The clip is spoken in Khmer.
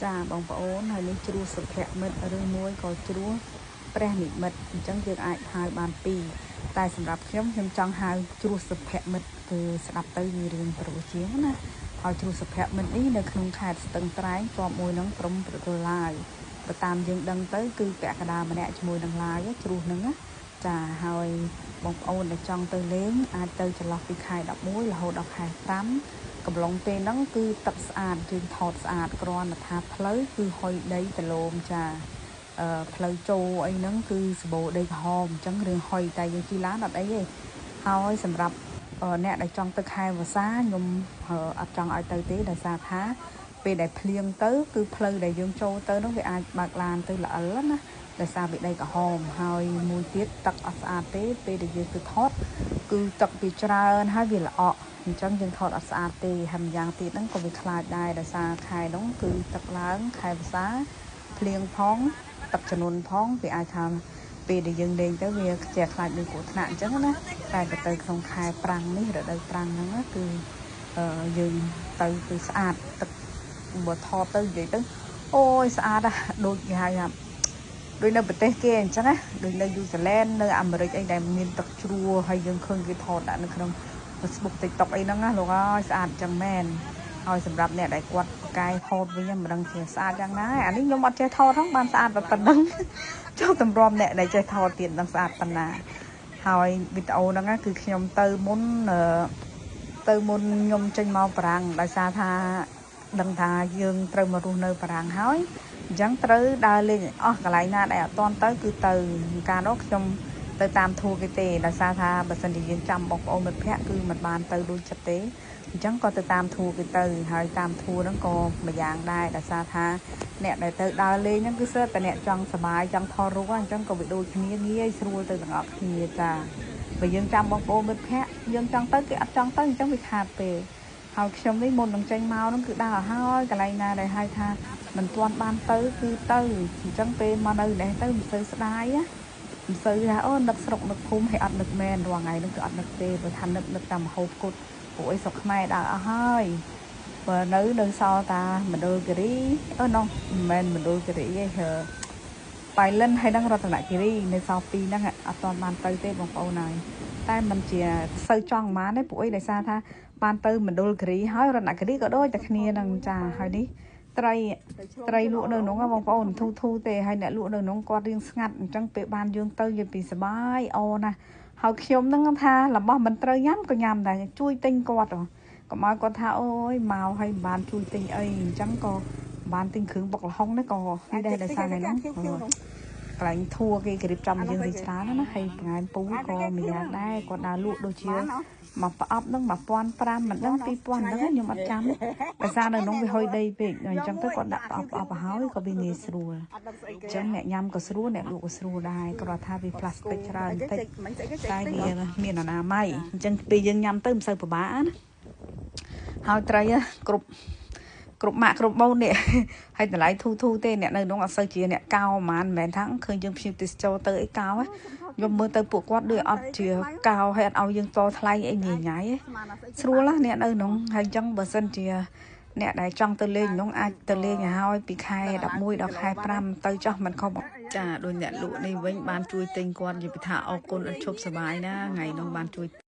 ចាបងប្អូនហើយនេះជ្រោះសុភមិត្តឬមួយក៏ជ្រោះព្រះនិមិត្តអញ្ចឹងយើងអាចហៅបានពីរតែសម្រាប់ខ្ញុំខ្ញុំចង់ហៅជ្រោះសុភមិត្តគឺស្ដាប់ទៅវារៀងប្រុសជាងណាហើយជ្រោះសុភមិត្តនេះនៅក្នុងខេត្តស្ទឹងត្រែងជាប់មួយនឹងព្រំប្រទល់ឡាវបើតាមយើងដឹងទៅគឺពាក់កណ្ដាលម្នាក់ជាមួយនឹងឡាវជ្រោះហ្នឹងណាចាហើយបងប្អូនដែលចង់ទៅលេងអាចទៅចន្លោះពីខែ11រហូតដល់ខែ5កំឡុងពេលហ្នឹងគឺទឹកស្អាតយើងថតស្អាតគ្រាន់តែថាផ្លូវគឺហុយដីទលោមចាផ្លូវចូលអីហ្នឹងគឺសបោដីក្រហមអញ្ចឹងរឿងហុយតែយើងជិះឡានអត់អីទេហើយសម្រាប់អ្នកដែលចង់ទៅខែវស្សាខ្ញុំអត់ចង់ឲ្យទៅទេដោយសារថាពេលដែលភ្លៀងទៅគឺផ្លូវដែលយើងចូលទៅនោះវាអាចបើកឡានទៅល្អិលណាដោយសារវាដីក្រហមហើយមួយទៀតទឹកអត់ស្អាតទេពេលដែលយើងទៅថតគឺទឹកវាច្រើនហើយវាល្អក់អញ្ចឹងយើងថតអត់ស្អាតទេហើយម្យ៉ាងទៀតហ្នឹងក៏វាខ្លាចដែរដោយសារខែហ្នឹងគឺទឹកឡើងខែវស្សាភ្លៀងផងទឹកជំនន់ផងវាអាចថាពេលដែលយើងលេងទៅវាជាខ្លាចមានគ្រោះថ្នាក់អញ្ចឹងណាតែបើទៅក្នុងខែប្រាំងនេះរដូវប្រាំងហ្នឹងគឺយើងទៅគឺស្អាតទឹកបើថតទៅនិយាយទៅអូយស្អាតណាស់ដូចគេហៅថាដូចនៅប្រទេសគេអញ្ចឹងណាដូចនៅញូហ្សេឡង់នៅអាមេរិកអីដែលមានទឹកជ្រោះហើយយើងឃើញគេថតដាក់នៅក្នុង Facebook TikTok អីហ្នឹងណាលោកអើយស្អាតចឹងមែនហើយសម្រាប់អ្នកដែលគាត់ប្រកែថតវិញមិនដឹងជាស្អាតយ៉ាងណាអានេះខ្ញុំអត់ចេះថតហ្នឹងបានស្អាតប៉ុណ្ណឹងចូលតម្រាំអ្នកដែលចេះថតទៀតនឹងស្អាតប៉ុណ្ណាហើយវីដេអូហ្នឹងគឺខ្ញុំទៅមុនខ្ញុំចេញមកបារាំងដោយសារថាដឹងថាយើងត្រូវមករស់នៅបារាំងហើយអញ្ចឹងត្រូវដើរលេងអស់កន្លែងណាដែលអត់ទាន់ទៅគឺទៅកាលនោះខ្ញុំទៅតាមធួគេទេដោយសារថាបើសិនជាយើងចាំបងប្អូនមិត្តភ័ក្តិគឺមិនបានទៅដូចចិត្តទេអញ្ចឹងក៏ទៅតាមធួគេទៅហើយតាមធួហ្នឹងក៏មួយយ៉ាងដែរដោយសារថាអ្នកដែលទៅដើរលេងហ្នឹងគឺសិតតែអ្នកចង់សប្បាយចង់ថតរូបអញ្ចឹងក៏វាដូចគ្នាងាយស្រួលទៅទាំងអស់គ្នាចាបើយើងចាំបងប្អូនមិត្តភ័ក្តិយើងចង់ទៅគេអត់ចង់ទៅអញ្ចឹងវាខាតពេលហើយខ្ញុំនេះមុននឹងចេញមកហ្នឹងគឺដើរឲ្យហើយកន្លែងណាដែលហៅថាមិនទាន់បានទៅគឺទៅអញ្ចឹងពេលមកនៅនេះទៅមិនសូវស្ដាយណាមិនសូវថាអូនឹកស្រុកនឹកភូមិហើយអត់នឹកមែនរាល់ថ្ងៃហ្នឹងគឺអត់នឹកទេព្រោះថានឹកតាមមហូបគុតព្រោះអីស្រុកខ្មែរដើរអស់ហើយបើនៅសល់តាមណ្ឌលគិរីអូណោះមិនមែនមណ្ឌលគិរីទេប៉ៃលិនហើយនឹងរតនគិរីនៅសល់ពីរហ្នឹងអត់ទាន់បានទៅទេបងប្អូនហើយតែមិនជាសូវចង់ហ្មងទេព្រោះអីដោយសារថាបានទៅមណ្ឌលគិរីហើយរតនគិរីក៏ដូចតែគ្នានឹងចាហើយនេះត្រីលក់នៅក្នុងបងប្អូនធូធូទេហើយអ្នកលក់នៅក្នុងគាត់រៀងស្ងាត់អញ្ចឹងពេលបានយើងទៅយើងពីសបាយអូណាហើយខ្ញុំនឹងថារបស់មិនត្រូវញ៉ាំក៏ញ៉ាំដែរជួយទិញគាត់កុំឲ្យគាត់ថាអូយមកហើយមិនបានជួយទិញអីអញ្ចឹងក៏បានទិញគ្រឿងបុកល្ហុងនេះក៏នេះដែរដោយសារថ្ងៃហ្នឹងកន្លែងធួគេរៀបចំយើងរីច្រើនណាហើយបង្អែមពូក៏មួយយ៉ាងដែរគាត់ដើរលក់ដូចជាមួយប្រអប់ហ្នឹង1500មិនដឹង2000ហ្នឹងខ្ញុំអត់ចាំដោយសារនៅក្នុងវាហុយដីពេកអញ្ចឹងទៅគាត់ដាក់ប្រអប់ប្រអប់ហើយក៏វាងាយស្រួលអញ្ចឹងអ្នកញ៉ាំក៏ស្រួលអ្នកលក់ក៏ស្រួលដែរគ្រាន់ថាវាផ្លាស្ទិកច្រើនបន្តិចតែវាមានអនាម័យអញ្ចឹងពេលយើងញ៉ាំទៅមិនសូវពិបាកណាហើយត្រីគ្រប់ម៉ាក់គ្រប់បូននេះហើយតម្លៃធូធូទេអ្នកនៅក្នុងអត់សូវជាអ្នកកោហ្មងមិនមែនថាឃើញយើងភ្ញៀវទេសចរទៅអីកោខ្ញុំមើលទៅពួកគាត់ដូចអត់ជាកោហើយអត់ឲ្យយើងតថ្លៃអីញញ៉ៃស្រួលណាអ្នកនៅក្នុងហើយអញ្ចឹងបើសិនជាអ្នកដែលចង់ទៅលេងក្នុងអាចទៅលេងឲ្យហើយពីខែ11ដល់ខែ5ទៅចោះមិនខុសចាដូចអ្នកលក់នេះវិញបានជួយទិញគាត់និយាយថាអរគុណអត់ឈប់សប្បាយណាថ្ងៃនោះបានជួយ